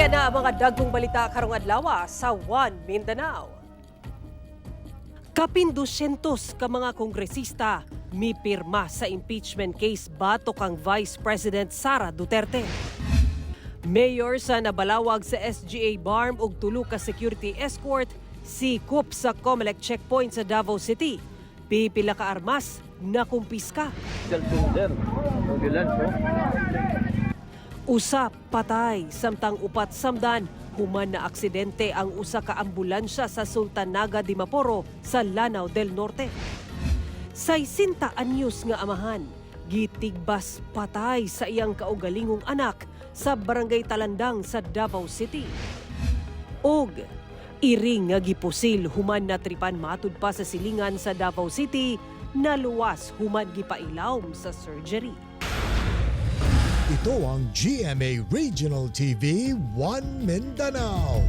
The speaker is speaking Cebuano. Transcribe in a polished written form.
Kini na ang mga dagkong balita karong adlaw sa One Mindanao. Kapin 200 ka mga kongresista mipirma sa impeachment case batok ang Vice President Sara Duterte. Mayor sa nabalawag sa SGA BARMM ug tulo ka security escort sikop sa COMELEC checkpoint sa Davao City. Pipila ka armas na kumpiska. Cellphone, sir. Ambulance, oh. Usa patay samtang upat samdan human na aksidente ang usa ka ambulansya sa Sultan Naga Dimaporo sa Lanao del Norte. 60 anyos nga amahan, gitigbas patay sa iyang kaugalingong anak sa Barangay Talandang sa Davao City. Og iring nga gipusil human natripan matud pa sa silingan sa Davao City, naluwas human gipailawom sa surgery. Ito ang GMA Regional TV, One Mindanao.